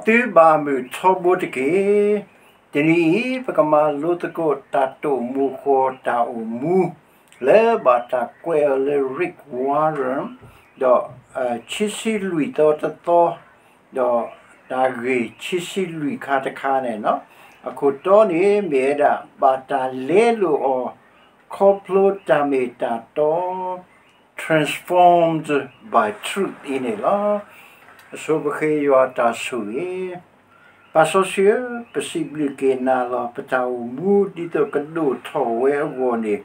သုဘၣ်မုာ်ထီဘိတက့ၢ်. တနံၤအံၤ ပကမၤလိသကိးတၢ်တိာ်မူဃီၤတၢ်အိၣ်မူ လၢဘၣ်တၢ်ကွဲးအီၤလၢ Rick Warren ဒီး ခံဆံလွံၢ်သီတသီ ဒီးတၢ်ဂ့ၢ်ခံဆံလွံၢ်ခါတခါန့ၣ်လီၤ. အခိၣ်တီန့ၣ်မ့ၢ်ဝဲဒၣ် ဘၣ်တၢ်လဲလိာ်အီၤ ခီဖျိတၢ်မ့ၢ်တၢ်တီ transformed by truth အံၤန့ၣ်လီၤ. အဆိပဃ့ယွၤတၢ်ဆိၣ်ဂ့ၤ, ပၢ်စီဆှံဧၢ, ပစံးဘျုးက့ၤနၤလီၤ. ပတၢ်အိၣ်မူဒ်သိးကဒိၣ်ထီၣ်ဝဲအဂီၢ်န့ၣ်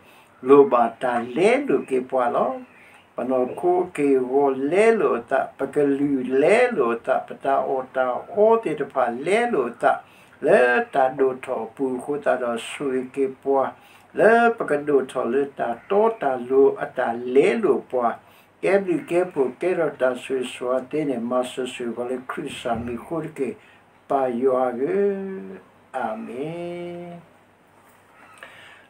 လိၣ်ဘၣ်တၢ်လဲလိာ်က့ၤပှၤလီၤ. ပနီၢ်ခိက့ၢ်ဂီၤလဲလိာ်အသး, ပကလုၢ်လဲလိာ်အသး, ပတၢ်အီၣ်တၢ်အီသ့ၣ်တဖၣ်လဲလိာ်အသး လၢတၢ်ဒိၣ်ထီၣ်အပူၤအဃိသတးဒီး ဆိၣ်ဂ့ၤက့ၤပှၤ လၢပကဒိၣ်ထီၣ်လၢတၢ်တီတၢ်လိၤအတၢ်လဲလိာ်ပှၤ, ကဲဘျုးကဲဖှိၣ်ကဲထီၣ်တၢ်ဆိၣ်ဂ့ၤဆိၣ်ဝါသ့န့ၣ် မၤစၢၤဆိၣ်ဂ့ၤက့ၤလၢခရံာ်စၢ်မံၤအဃိတက့ၢ်, ပၢ်ယွၤဧၢ, အၤမ့ၣ်.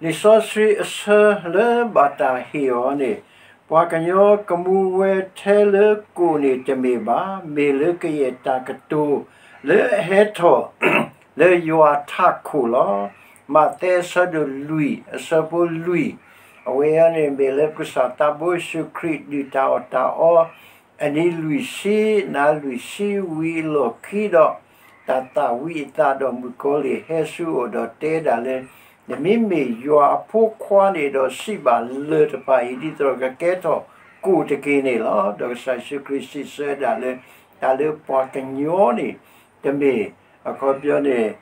လံာ်စီဆှံအဆၢလၢဘၣ်တၢ်ဟ့ၣ်အီၤန့ၣ်, ပှၤကညီကမူဝဲထဲလၢကိၣ်န့ၣ်တမ့ၢ်ဘၣ်, မ့ၢ်လၢကယဲၢ်တၢ်ကတိၤလၢအဟဲထီၣ် လၢယွၤထးခိၣ်လီၤ. မးသဲအဆၢဒိၣ်လွံၢ် အဆၢဖိလွံၢ်, အဝဲအံၤန့ၣ်မ့ၢ်လၢပကစၢ်သးဘိယ့ၣ်ၡူးခရံာ်ဒုၣ်တၢ်အီၣ်တၢ်အီ အနံၤလွံၢ်ဆံ နၤလွံၢ်ဆံဝံၤအလီၢ်ခံဒီး တၢ်သၣ်ဝံၤအသးဒီးမုၣ်ကီၤလံၢ်ဟဲဆူအအိၣ်ဒီးတဲဒၣ်လၢ နမ့မ့ၢ်ယွၤအဖိခွါန့ၣ်ဒီးစံးဘၣ်လၢၢ်တဖၣ်အံၤ ဒ်သိးကကဲထီၣ်ကိၣ်တက့ၢ်န့ၣ်လီၤ. ဒီးကစၢ်ယ့ၣ်ၡူးခရံာ်စံးဆၢဒၣ်လၢ တၢ်လၢပှၤကညီန့ၣ် တမ့ၢ် အခီပညီန့ၣ်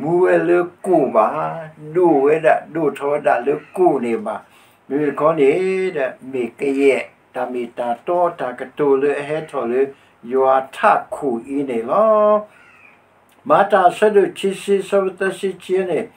မူဝဲလၢကိၣ်ဘၣ်, ဒိၣ်ဝဲဒၣ် ဒိၣ်ထီၣ်ဝဲဒၣ်လၢကိၣ်န့ၣ်ဘၣ်. မ့မ့ၢ်တခီန့ၣ် မ့ၢ်ကယဲၢ်တၢ်မ့ၢ်တၢ်တီတၢ်ကတိၤလၢအဟဲထီၣ်လၢယွၤထးခိၣ်အံၤန့ၣ်လီၤ. မၤတၢ်အဆၢဒိၣ်ခံဆံ အဆၢဖိသၢဆံခံန့ၣ်,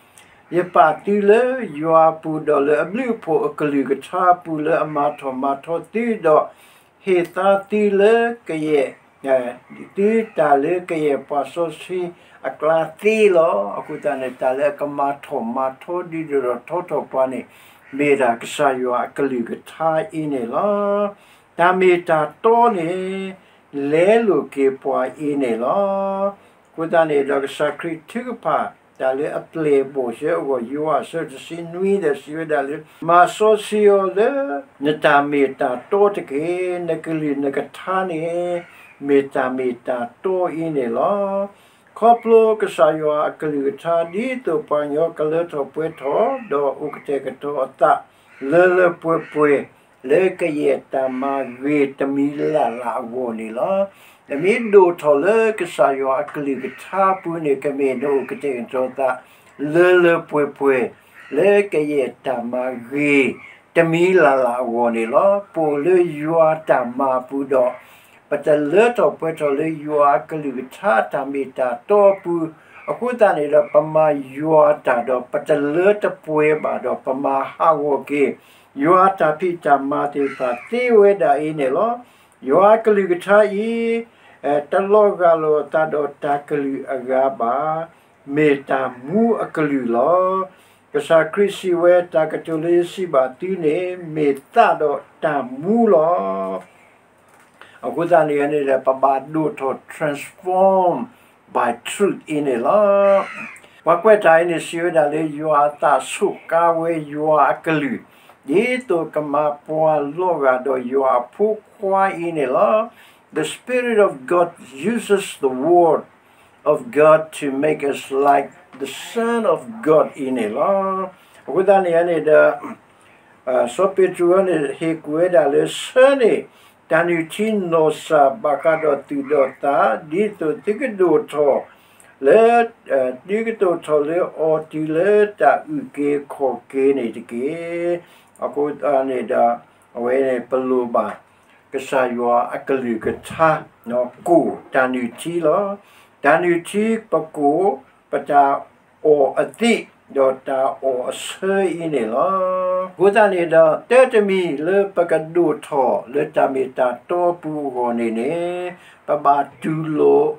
ယပာ်သုလၢယွၤအပူၤ ဒီးလၢအဘျုးအဖှိၣ်အကလုၢ်ကထါအပူၤ လၢအမၤထီၣ်မၤထီသုဒီး ဟ့ၣ်သါသုလၢကယဲၢ် သုတၢ်လၢကယဲၢ်ပှၤစီဆှံအကျါသ့လီၤ. အဃိသတးန့ၣ် တၢ်လၢအကမၤထီၣ်မၤထီဒုးဒိၣ်ထီၣ်ထီထီၣ်ပှၤန့ၣ် မ့ၢ်ဒၣ်ကစၢ်ယွၤအကလုၢ်ကထါအံၤန့ၣ်လီၤ. တၢ်မ့ၢ်တၢ်တီန့ၣ် လဲလိာ်က့ၤပှၤအံၤန့ၣ်လီၤ. အဃိသတးန့ၣ်ဒီး ကစၢ်ခရံာ်ထုကဖၣ် တၢ်လၢအပျဲၢ်အဘီၣ်ဆၢအဂီၢ် ယိၤဟၣ်အဆၢတဆံနွံဒီးစံးဝဲဒၣ်လၢ မၤစီဆှံအီၤလၢ နတၢ်မ့ၢ်တၢ်တီတက့ၢ်. နကလုၢ်နကထါန့ၣ် မ့ၢ်တၢ်မ့ၢ်တၢ်တီအံၤန့ၣ်လီၤ. ခီဖျိကစၢ်ယွၤအကလုၢ်ကထါ ဒ်သိးပှၤကညီကလၢထီၣ်ပှဲၤထီၣ် ဒီးအိၣ်ကတဲာ်ကတီၤအသး လၢလၢပှဲၤပှဲၤ လၢကယဲၢ်တၢ်မၤဂ့ၤတမံၤလၢ်လၢ်အဂီၢ်န့ၣ်လီၤ. နမ့ၢ်ဒိၣ်ထီၣ်လၢကစၢ်ယွၤအကလုၢ်ကထါအပူၤန့ၣ် ကမ့ၢ်နအိၣ်ကတဲာ်ကတီၤသး လၢလၢပှဲၤပှဲၤ လၢကယဲၢ်တၢ်မၤဂ့ၤတမံၤလၢ်လၢ်အဂီၢ်န့ၣ်လီၤ. ပအိၣ်လၢယွၤတၢ်မၤအပူၤဒီး ပတလၢထီၣ်ပှဲၤထီၣ်လၢယွၤအကလုၢ်ကထါတၢ်မ့ၢ်တၢ်တီအပူၤ, အဃိသတးန့ၣ်ဒီး ပမၤယွၤတၢ်ဒီး ပတလၢတပှဲၤဘၣ်ဒီး ပမၤဟးဂီၤက့ၤ ယွၤတၢ်ဖံးတၢ်မၤသ့ၣ်တဖၣ်သ့ဝဲဒၣ်အံၤန့ၣ်လီၤ. ယွၤအကလုၢ်ကထါအံၤ တလီၤဂာ်လိာ်အသးဒီးတၢ်ကလုၢ်အဂၤဘၣ်, မ့ၢ်တၢ်မူအကလုၢ်လီၤ. ကစၢ်ခရံာ်စံးဝဲ တၢ်ကတိၤလၢယစံးဘၣ်သုန့ၣ် မ့ၢ်သးဒီးတၢ်မူလီၤ. အဃိသတးန့ၣ်န့ၣ်ဒီး ပဘၣ်ဒိၣ်ထီၣ် transform by truth အံၤန့ၣ်လီၤ. ပှၤကွဲးတၢ်အံၤန့ၣ် စံးဝဲဒၣ်လၢ ယွၤအသးဆိးကါဝဲယွၤအကလုၢ် ဒ်သိးကမၤပှၤလီၤဂာ်ဒီးယွၤအဖိခွါအံၤန့ၣ်လီၤ. The Spirit of God uses the word of God to make us like the Son of God အံၤန့ၣ်လီၤ. အဃိသတးန့ၣ်န့ၣ်ဒီး စီၤပ့းတရူးန့ၣ် ဟ့ၣ်ကူၣ်ဝဲဒၣ်လၢ ဆၢန့ၢ်တၢ်နုၢ်ထံနီၢ်စၢ် ဘၣ်ဃးဒီးသူၣ်ဒီးသး ဒ်သိးသုကဒိၣ်ထီၣ်လၢ ဒ်ကဒိၣ်ထီၣ်လၢအီၣ်တုၤလၢတၢ်အုၣ်က့ၤခီၣ်က့ၤန့ၣ်တက့ၢ်. အဃိန့ၣ်ဒီး အဝဲန့ၣ် ပလိၣ်ဘၣ် ကစၢ်ယွၤအကလုၢ်ကထါ ကိၣ်တၢ်နုၢ်ထံလီၤ. တၢ်နုၢ်ထံပကိၣ် ပတၢ်အီၣ်အသံၣ် ဒီးတၢ်အီၣ်အဆၢအံၤန့ၣ်လီၤ. အဃိသတးန့ၣ်ဒီး တၢ်တမံၤလၢပကဒိၣ်ထီၣ်လၢတၢ်မ့ၢ်တၢ်တီအပူၤအဂီၢ်န့ၣ်န့ၣ် ပဘၣ်တူၢ်လိာ်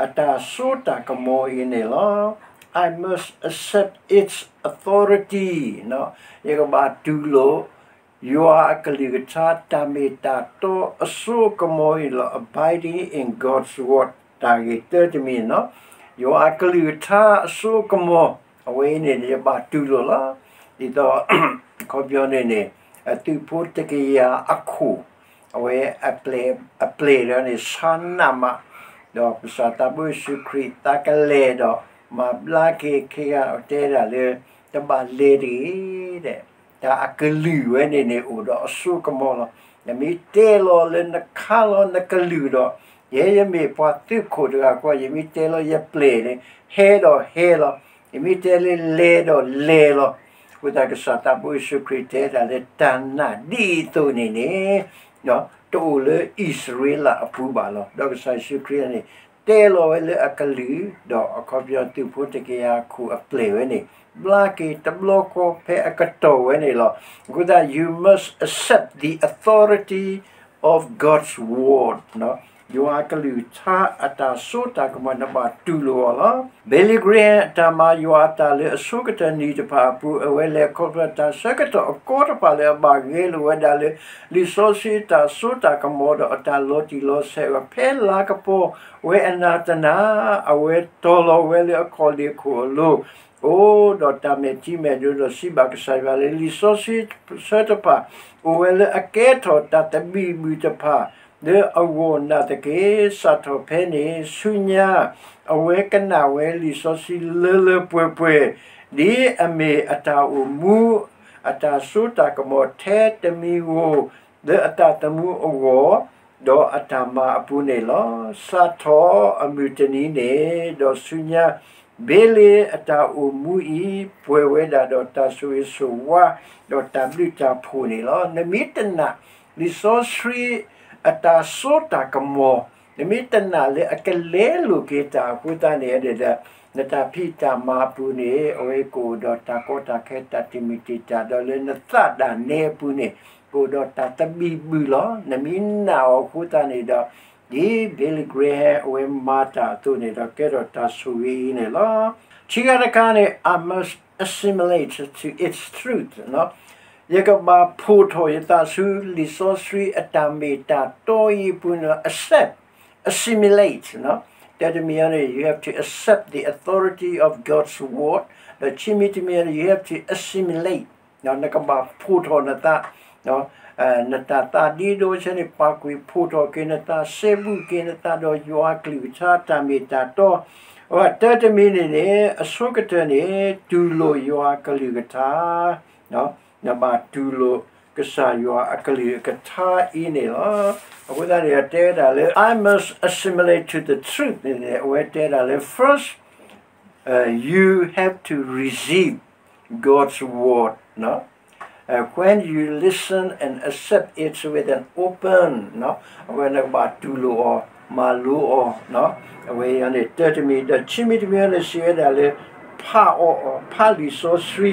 အတၢ်စိတၢ်ကမီၤအံၤန့ၣ်လီၤ. I must accept its authority. ယကဘၣ်တူၢ်လိာ် ယွၤအကလုၢ်ကထါ တၢ်မ့ၢ်တၢ်တီအစိအကမီၤအံၤလီၤ. Abiding in God's word. တၢ်ဂ့ၢ်တၢတမံၤန့ၣ်, ယွၤအကလုၢ်ကထါအစိကမီၤ, အဝဲအံၤန့ၣ် ယဘၣ်တူၢ်လိာ်လီၤ. ဒ်သိး အခီပညီန့ၣ်န့ၣ် အသုးဖိတကယၤအခိၣ် အဝဲအပျဲၢ်ဒီးန့ၣ် ဆါနးမး, ဒီးကစၢ်သးဘိယ့ၣ်ၡူးခရံာ်သးကလဲၤဒီး မၤဘျါက့ၤခဲဂၤအတဲဒၣ်လၢ တဘၣ်လဲၤတဂ့ၤ တၢ်အကလုၢ်ဝဲန့ၣ်န့ၣ် အိၣ်ဒီးအစိကမီၤလီၤ. နမ့ၢ်တဲလီၤလၢနခါလီၤနကလုၢ်ဒီး ယဲယမ့ၢ်ပှၤသုးခိၣ်တဂၤဃီ ယမ့ၢ်တဲလီၤယပျဲၢ်န့ၣ် ဟဲဒီးဟဲလီၤ, ယမ့ၢ်တဲလၢလဲၤဒီးလဲၤလီၤ. အဃိသတး ကစၢ်သးဘိယ့ၣ်ၡူးခရံာ်တဲဒၣ်လၢတၢ်နာ်ဒ်အသိးန့ၣ်န့ၣ် တအိၣ်လၢအံၣ်စရ့လးအပူၤဘၣ်လီၤ. ဒီးကစၢ်ယ့ၣ်ၡူးခရံာ်န့ၣ် တဲလီၤဝဲလၢအကလုၢ် ဒီးအခီပညီသုးဖိတကယၤခိၣ်အပျဲၢ်ဝဲန့ၣ် ဘျါက့ၤတဘျီဃီဖဲအကတီၢ်ဝဲန့ၣ်လီၤ. အဃိသတး you must accept the authority of God's word ယွၤအကလုၢ်ကထါအတၢ်စိတၢ်ကမီၤ နဘၣ်တူၢ်လိာ်အီၤလီၤ. Billy Graham အတၢ်မၤယွၤအတၢ်လၢအဆိကတၢၢ်နံၣ်တဖၣ်အပူၤ အဝဲလဲၤခီဖျိတၢ်ဆၢကတီၢ်အကီတဖၣ်လၢအဘၣ်ဂဲၤလိာ်ဝဲဒၣ်လၢ လံာ်စီဆှံအတၢ်စိတၢ်ကမီၤဒီးအတၢ်လီၤတံၢ်လီၤဆဲးအဂီၢ် ဖဲလၤကပီၤဝဲအနၢ်တနၤ အဝဲတီၤလီၤဝဲလၢအခီၣ်လ့ၣ်ခိၣ်အလိၤ အိၣ်ဒီးတၢ်မဲာ်ထံမဲာ်နိဒီးစံးဘၣ်ကစၢ်ယွၤလၢ လံာ်စီဆှံဆၢတဖၣ် အိၣ်ဝဲလၢအကဲထီၣ်တၢ်သဘံၣ်ဘုၣ်တဖၣ် လၢအဂီၢ်နာ်သက့ စးထီၣ်ဖဲန့ၣ်ဆူညါ အဝဲကနၣ်ဝဲလံာ်စီဆှံလၢလၢပှဲၤပှဲၤ ဒ်အမ့ၢ်အတၢ်အိၣ်မူ အတၢ်စိတၢ်ကမီၤထဲတမံၤဧိၤ လၢအသးသမူအဂီၢ် ဒီးအတၢ်မၤအပူၤန့ၣ်လီၤ. စးထီၣ်အမုၢ်တနံၤန့ၣ် ဒီးဆူညါ Billy အတၢ်အိၣ်မူအံၤ ပှဲၤဝဲဒၣ်ဒီးတၢ်ဆိၣ်ဂ့ၤဆိၣ်ဝါ ဒီးတၢ်ဘျုးတၢ်ဖှိၣ်န့ၣ်လီၤ. နမ့ၢ်တနာ် လံာ်စီဆှံအတၢ်စိတၢ်ကမီၤ, နမ့ၢ်တနာ်လၢအကလဲလိာ်က့ၤတၢ်အဃိသတးန့ၣ်ဒီး နတၢ်ဖံးတၢ်မၤအပူၤန့ၣ် အဝဲကအိၣ်ဒီးတၢ်ကီတၢ်ခဲ တၢ်တမုာ်တံာ်တာ် ဒီးလၢနသးဒၣ်နဲအပူၤန့ၣ် ကအိၣ်ဒီးတၢ်သဘံၣ်ဘုၣ်လီၤ. နမ့ၢ်နာ်အီၤအဃိသတးန့ၣ်ဒီး ဒ် Billy Graham အဝဲမၤတၢ်အသိးန့ၣ်ဒီး ကဲထီၣ်တၢ်ဆိၣ်ဂ့ၤအံၤန့ၣ်လီၤ. ခံခါတခါန့ၣ် I must assimilate to its truth ယကဘၣ်ဖှိၣ်ထီၣ်ယသးဆူလံာ်စီဆှံအတၢ်မ့ၢ်တၢ်တီအံၤအပူၤန့ၣ် accept, assimilate တၢ်တမံၤအံၤန့ၣ် you have to accept the authority of God's word ဒီးခံမံၤတမံၤအံၤန့ၣ် you have to assimilate နကဘၣ်ဖှိၣ်ထီၣ်နသး နတၢ်သးဒ့ဒီဆၢန့ၣ် ပာ်ကွံာ်ဖှိၣ်ထီၣ်က့ၤနသး စဲဘူးက့ၤနသးဒီးယွၤအကလုၢ်ကထါတၢ်မ့ၢ်တၢ်တီ, တၢ်တမံၤန့ၣ်န့ၣ် အဆိကတၢၢ်န့ၣ် တူၢ်လိာ်ယွၤအကလုၢ်ကထါ, နဘၣ်တူၢ်လိာ်ကစၢ်ယွၤအကလုၢ်ကထါအံၤန့ၣ်လီၤ. အဃိသတးန့ၣ် တဲဝဲဒၣ်လၢ I must assimilate to the truth န့ၣ်န့ၣ် အဝဲတဲဒၣ်လၢ first, uh, you have to receive God's word, no? Uh, when you listen and accept it with an open, no? အဝဲနကဘၣ်တူၢ်လိာ်အီၤ, မၤလိအီၤ, no? အဝဲအံၤန့ၣ် တၢ်တမံၤ, ဒီးခံမံၤတမံၤန့ၣ် စံးဝဲဒၣ်လၢ ဖးအီၤ, ဖးလံာ်စီ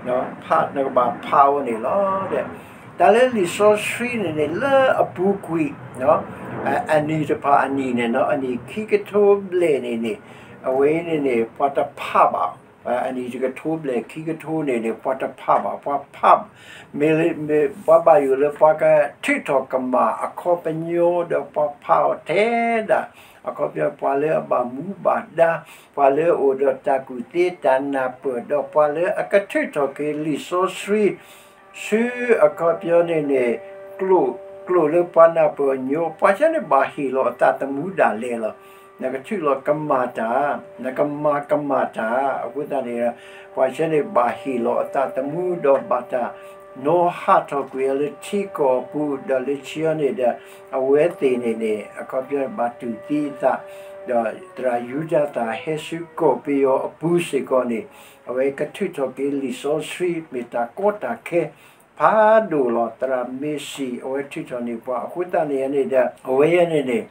ဆှံ, နကဘၣ်ဖးအီၤန့ၣ်လီၤ. တၢ်လၢလံာ်စီဆှံန့ၣ်န့ၣ် လၢအပူၤကွံာ် အနံၣ်တဖၣ်အနံၣ်န့ၣ် အနံၣ်ခံကထိဘျဲၣ်န့ၣ်န့ၣ် အဝဲအံၤန့ၣ်န့ၣ် ပှၤတဖးဘၣ်, အနံၣ်တကထိဘျဲၣ်ခံကထိန့ၣ်န့ၣ် ပှၤတဖးဘၣ်, ပှၤဖး, မ့ၢ်လၢ ပှၤဘၣ်ယိၣ်လၢပှၤကထုးထီၣ်ကမၣ်အခီပညီဒီး ပှၤဖးအီၤထဲဒၣ် အခီပညီ ပှၤလၢအဘၣ်မူဘၣ်ဒါ, ပှၤလၢအအိၣ်ဒီးတၢ်ကူၣ်သ့တၢ်နၢ်ပၢၢ် ဒီးပှၤလၢအကထုးထီၣ်က့ၤလံာ်စီဆှံ ဆူအခီပညီန့ၣ်န့ၣ် ကျိာ်, ကျိာ်လၢပှၤနၢ်ပၢၢ်အညိ ပှၤဆၢန့ၣ် ဘၣ်ဟ့ၣ်လီၤအသးသမူဒၣ်လဲာ်လီၤ. နကထုးလီၤကမၣ်တၢ်, နကမၤကမၣ်တၢ်, အဃိသတးန့ၣ် ပှၤဆၢန့ၣ် ဘၣ်ဟ့ၣ်လီၤအသးသမူ ဒီးဘၣ်တၢ်နီၤဟးထီၣ်ကွံာ်အီၤလၢထံကီၢ်အပူၤ, ဒီးလၢခံအံၤန့ၣ်ဒီး အဝဲသ့ၣ်န့ၣ်န့ၣ် အခီပညီဘၣ်တူၢ်သံအသး, ဒီးသရၣ်ယူဒၤသၣ်ဟဲဆူကီၢ်ပယီၤအပူၤစ့ၢ်ကီးန့ၣ် အဝဲကထုးထီၣ်က့ၤလံာ်စီဆှံ မ့ၢ်တၢ်ကီတၢ်ခဲ ဖးဒိၣ်လီၤ. သရၣ်မ့ၤစံၣ် အဝဲထုးထီၣ်န့ၢ်ပှၤ အဃိသတးန့ၣ်န့ၣ်ဒီး အဝဲအံၤန့ၣ်န့ၣ်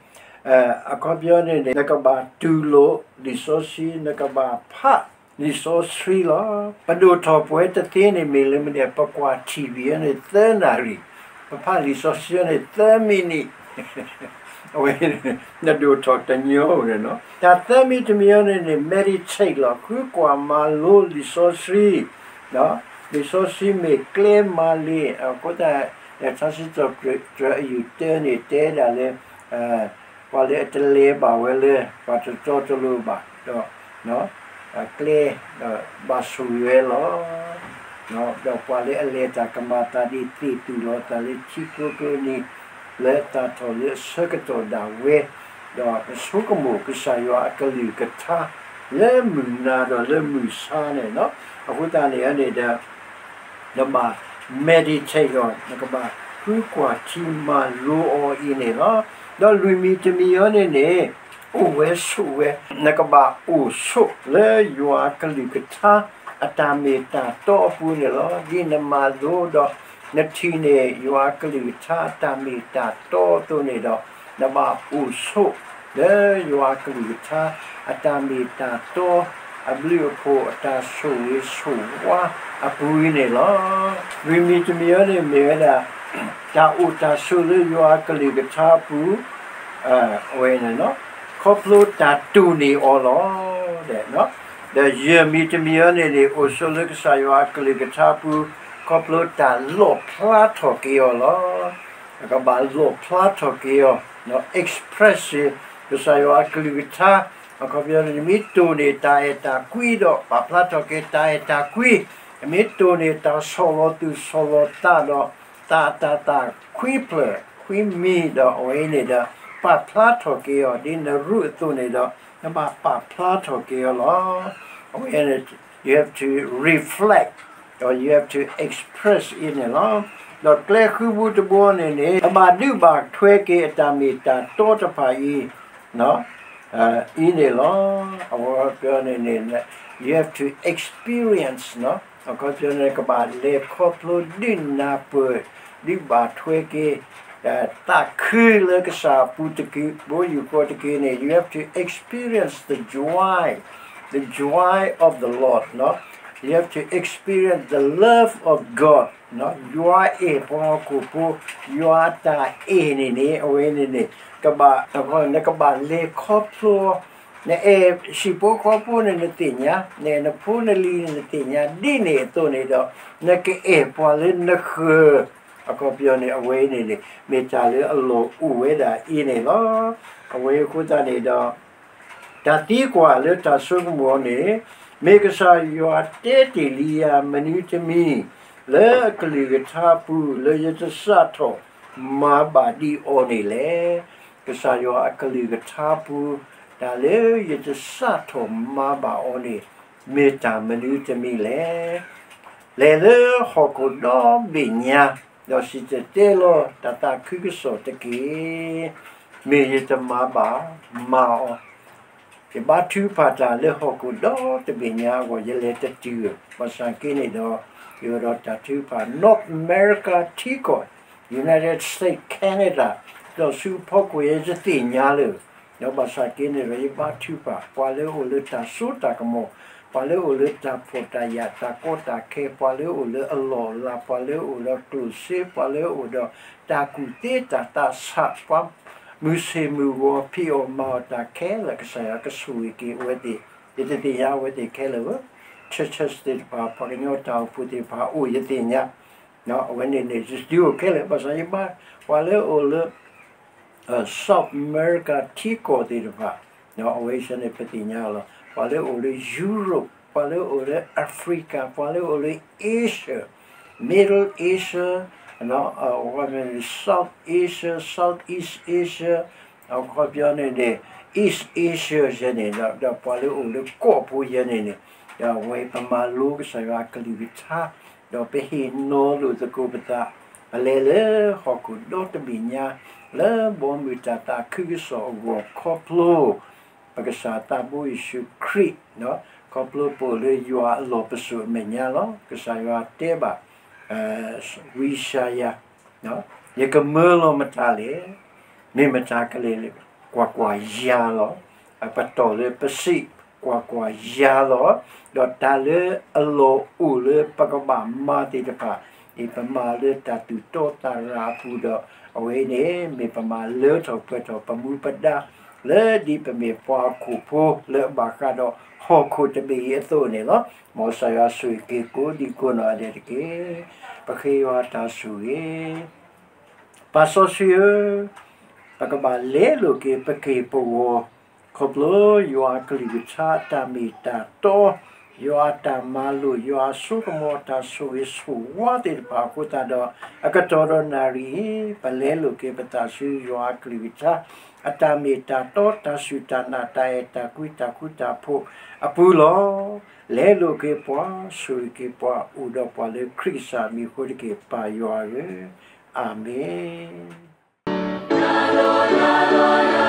အခီပညီန့ၣ်န့ၣ် နကဘၣ်တူၢ်လိာ်လံာ်စီဆှံ နကဘၣ်ဖးလံာ်စီဆှံလီၤ. ပဒိၣ်ထီၣ်ပဝဲတသ့န့ၣ် မ့ၢ်လၢမနုၤ ပကွၢ်ထံၣ်ဝံၤန့ၣ် သၢနၣ်ရံၣ်, ပဖးလံာ်စီဆှံန့ၣ် သၢမံးနံး အဝဲ နဒိၣ်ထီၣ်တညီန့ၣ်လီၤ. တၢ်သၢမံးတမံၤန့ၣ်န့ၣ် meditate လီၤ. ဃုကွၢ်မၤလိလံာ်စီဆှံ, လံာ်စီဆှံမ့ၢ်ကျဲမၤလ့ၤ, အဃိသတး ထါစံးထီၣ်ပတြၢၤအယူၢ်တၢန့ၣ် တဲဒၣ်လၢ ပှၤလၢအတလဲၤဘၣ်ဝဲလၢ ပှၤတတီတလိၤဘၣ်ဒီး ကျဲ ဒီးဘၣ်ဆိၣ်ဂ့ၤဝဲလီၤ. ဒီးပှၤလၢအလဲၤတၢ်ကမၣ်သးဒ်သ့ၣ်သူၣ်လီၤသးလၢထံကျိကျိနံၤ လၢသၣ်ထီၣ်လၢအဆၢကတီၢ်ဒၣ်ဝဲ, ဒီးပဆိကမိၣ်ကစၢ်ယွၤအကလုၢ်ကထါ လၢမုၢ်နၤဒီးလၢမုၢ်ဆါန့ၣ်လီၤ. အဃိသတးန့ၣ်န့ၣ်ဒီး နဘၣ် meditate ဒီး နကဘၣ်ဃုကွၢ်ထံမၤလိအီၤအံၤန့ၣ်လီၤ. ဒီးလွံၢ်မံၤတမံၤအံၤန့ၣ်န့ၣ် အိၣ်ဝဲဆိးဝဲ, နကဘၣ်အိၣ်ဆိးလၢယွၤကလုၢ်ကထါ အတၢ်မ့ၢ်တၢ်တီအပူၤန့ၣ်လီၤ. ဒ်နမၤလိဒီး နထံၣ်န့ၢ် ယွၤကလုၢ်ကထါအတၢ်မ့ၢ်တၢ်တီအသိးန့ၣ်ဒီး နဘၣ်အိၣ်ဆိး လၢယွၤကလုၢ်ကထါ အတၢ်မ့ၢ်တၢ်တီ အဘျုးအဖှိၣ်အတၢ်ဆိၣ်ဂ့ၤဆိၣ်ဝါအပူၤအံၤန့ၣ်လီၤ. လွံၢ်မံၤတမံၤအံၤန့ၣ်မ့ၢ်ဝဲဒၣ် တၢ်အိၣ်တၢ်ဆိးလၢယွၤကလုၢ်ကထါအပူၤ အဝဲန့ၣ်လီၤ. ခီဖျိတၢ်တိၢ်န့ၢ်အီၤလီၤ. ဒီးယဲၢ်မံၤတမံၤအံၤန့ၣ်န့ၣ် အိၣ်ဆိးလၢကစၢ်ယွၤအကလုၢ်ကထါအပူၤ ခီဖျိတၢ်လီၣ်ဖျါထီၣ်က့ၤအီၤလီၤ. ကဘၣ်လီၣ်ဖျါထီၣ်က့ၤအီၤ express ကစၢ်ယွၤအကလုၢ်ကထါ, အခီပညီန့ၣ် နမ့ၢ်တိၢ်န့ၢ်တၢ်အဲၣ်တၢ်ကွံဒီး ပာ်ဖျါထီၣ်က့ၤတၢ်အဲၣ်တၢ်ကွံ, နမ့ၢ်တိၢ်န့ၢ်တၢ်ဆီၣ်လီၤသူၣ်ဆီၣ်လီၤသးဒီး တၢ်အတၤသၣ်ခွံဖျၢၣ်ခွံမံၤဒီးအဝဲအံၤန့ၣ်ဒီး ပာ်ဖျါထီၣ်က့ၤအီၤ ဒ်နရူၢ်အသိးန့ၣ်ဒီး နဘၣ်ပာ်ဖျါထီၣ်က့ၤအီၤလီၤ. အဝဲန့ၣ် you have to reflect ဒီး you have to express အံၤန့ၣ်လီၤ. ဒီးကျဲဃုဘိတဘိန့ၣ်န့ၣ် နဘၣ်ဒုးဘၣ်ထွဲက့ၤအတၢ်မ့ၢ်တၢ်တီတဖၣ်အံၤ အံၤန့ၣ်လီၤ. အဝဲပန့ၣ်န့ၣ် you have to experience အခီပညီန့ၣ် ကဘၣ်လဲၤခီဖျိဒုးနၢ်ပၢၢ် ဒုးဘၣ်ထွဲက့ၤ သးခုလၢကစၢ်အပူၤတက့ၢ် ဘိယူၢ်ဃီတက့ၢ်န့ၣ် you have to experience the joy, the joy of the Lord, you have to experience the love of God, ယွၤအဲၣ်ပှၤဟီၣ်ခိၣ်ဖိ, ယွၤအတၢ်အဲၣ်န့ၣ်န့ၣ် အဝဲန့ၣ်န့ၣ် ကဘၣ် နကဘၣ်လဲၤခီဖျိ နအဲၣ်ဟံၣ်ဖိဃီဖိန့ၣ်နသ့ၣ်ညါ, နအဲၣ်နဖိနလံၤန့ၣ်နသ့ၣ်ညါ ဒ်န့ၣ်အသိးန့ၣ်ဒီး နကအဲၣ်ပှၤလၢနဃၢၤ အခီပညီန့ၣ် အဝဲအံၤန့ၣ်န့ၣ် မ့ၢ်တၢ်လၢအလီၢ်အိၣ်ဝဲဒၣ်အံၤန့ၣ်လီၤ. အဝဲအဃိသတးန့ၣ်ဒီး တၢ်သံကွၢ်လၢတၢ်ဆိကမိၣ်အီၤန့ၣ် မ့ၢ်ကစၢ်ယွၤတဲတ့ၢ်လံယၤမနုၤတမံၤ လၢအကလုၢ်ကထါပူၤ လၢယတစးထီၣ်မၤဘၣ်ဒံးအီၤန့ၣ်လဲၣ်. ကစၢ်ယွၤအကလုၢ်ကထါပူၤ တၢ်လၢယတစးထီၣ်မၤဘၣ်အီၤန့ၣ် မ့ၢ်တၢ်မနုၤတမံၤလဲၣ်. လဲၤလၢဟီၣ်ခိၣ်ဒီဘ့ၣ်ညါ ဒီးစံၣ်တဲၤတဲလီၤတၢ်သးခုကစီၣ်တက့ၢ်. မ့ၢ်ယတမၤဘၣ်မၤအီၤ ယဘါထုကဖၣ်တၢ်လၢဟီၣ်ခိၣ်ဒီတဘ့ၣ်ညါအဂီၢ် ယလဲၤတတုၤ, ဘၣ်ဆၣ်က့န့ၣ်ဒီး ယအိၣ်ဒီးတၢ်ထုကဖၣ် North America ထံကီၢ် United States Canada ဒီးဆူအဖီခိၣ်ယဲယတသ့ၣ်ညါလၢၤ, ဒီးဘၣ်ဆၣ်က့န့ၣ်ဒီး ယဘါထုကဖၣ် ပှၤလၢအအိၣ်လၢတၢ်စိတၢ်ကမီၤ, ပှၤလၢအအိၣ်လၢတၢ်ဖှီၣ်တၢ်ယာ် တၢ်ကီတၢ်ခဲ, ပှၤလၢအအိၣ်လၢအလီၢ်အလၤ, ပှၤလၢအအိၣ်ဒီးကျိၣ်စ့, ပှၤလၢအအိၣ်ဒီးတၢ်ကူၣ်သ့တၢ်သးဆး, ပှၤမုၢ်ဆ့ၣ်မုၢ်ဂီၤ ဖံးအီၣ်မၤအီၣ်တၢ်ခဲလၢာ် ကစၢ်ယွၤကဆိၣ်ဂ့ၤက့ၤအဝဲသ့ၣ်, ယတသ့ၣ်ညါအဝဲသ့ၣ်ခဲလၢာ်ဧၢ, churches သ့ၣ်တဖၣ် ပှၤကညီတၢ်အိၣ်ဖှိၣ်သ့ၣ်တဖၣ်အိၣ်ယသ့ၣ်ညါ, အဝဲန့ၣ်န့ၣ် ယတအိၣ်ခဲလၢာ် ဘၣ်ဆၣ်ယဘါ ပှၤလၢအအိၣ်လၢ South America ထံကီၢ်သ့ၣ်တဖၣ်, အဝဲအံၤန့ၣ် ပသ့ၣ်ညါလီၤ. ပှၤလၢအအိၣ်လၢ Europe, ပှၤလၢအအိၣ်လၢ Africa, ပှၤလၢအအိၣ်လၢ Asia, Middle Asia, South Asia, Southeast Asia, အခီပညီန့ၣ်န့ၣ် East Asia ယဲန့ၣ်, ဒီးပှၤလၢအအိၣ်လၢကီၢ်ဖိယဲန့ၣ်န့ၣ်, ဒီးအဝဲပမၤလိကစၢ်ယွၤကလုၢ်ကထါ ဒီးပဟ့ၣ်နီၤလိာ်သကိးပသး, ပလဲၤလၢဟီၣ်ခိၣ်ဒီတဘ့ၣ်ညါ, လၢဘီမုၢ်တၢ်သးခုကစီၣ်အဂီၢ်ခီဖျိ ပကစၢ်သးဘိယ့ၣ်ၡူးခရံာ်, ခီဖျိပအိၣ်လၢယွၤအလီၢ်ပစိာ်အမဲာ်ညါလီၤ. ကစၢ်ယွၤတဲဘၣ် ဝံယၡါယၤ, ယကမၢလီၤမတၤလဲၣ်, မ့ၢ်မတၤကလဲၣ်လဲၣ်, ကွၢ်ကွၢ်ယၤလီၤ. အပတီၢ်လၢပစံး, ကွၢ်ကွၢ်ယၤလီၤ. ဒီးတၢ်လၢအလီၢ်အိၣ်လၢပကဘၣ်မၤသ့ၣ်တဖၣ်, ဒ်ပမၤလၢတၢ်သူၣ်တီသးရၤအပူၤဒီး အဝဲန့ၣ် မ့ၢ်ပမၤလၢထီၣ်ပှဲၤထီၣ်ပမူပဒါ လၢဒ်ပမ့ၢ်ပှၤဟီၣ်ခိၣ်တဘ့ၣ်အံၤအသိးန့ၣ်လီၤ. မ်ကစၢ်ယွၤဆိၣ်ဂ့ၤက့ၤကိးဒံကိးနီၢ်ဂၤဒဲးတက့ၢ်. ပဃ့ယွၤတၢ်ဆိၣ်ဂ့ၤ ပၢ်စီဆှံဧၢ, ပကဘၣ်လဲလိာ်က့ၤပက့ၢ်ပဂီၤ ခီဖျိယွၤအကလုၢ်ကထါအတၢ်မ့ၢ်တၢ်တီ, ယွၤအတၢ်မၤလိာ်, ယွၤအစိကမီၤတၢ်ဆိၣ်ဂ့ၤဆိၣ်ဝါသ့ၣ်တဖၣ်အဃိသတးဒီး အကတီၢ်ဒီးနၣ်ရံၣ်အံၤ ပလဲလိာ်က့ၤပသးဆူယွၤအကလုၢ်ကထါ အတၢ်မ့ၢ်တၢ်တီ, တၢ်စူၢ်တၢ်နာ်, တၢ်အဲၣ်တၢ်ကွံတၢ်ဃူတၢ်ဖိးအပူၤလီၤ. လဲလိာ်က့ၤပှၤ, ဆိၣ်ဂ့ၤက့ၤပှၤ, အိၣ်ဒီးပှၤလၢခရံာ်ကစၢ်အမံၤအဃိတက့ၢ် ပၢ်ယွၤဧၢ, အၤမ့ၣ်.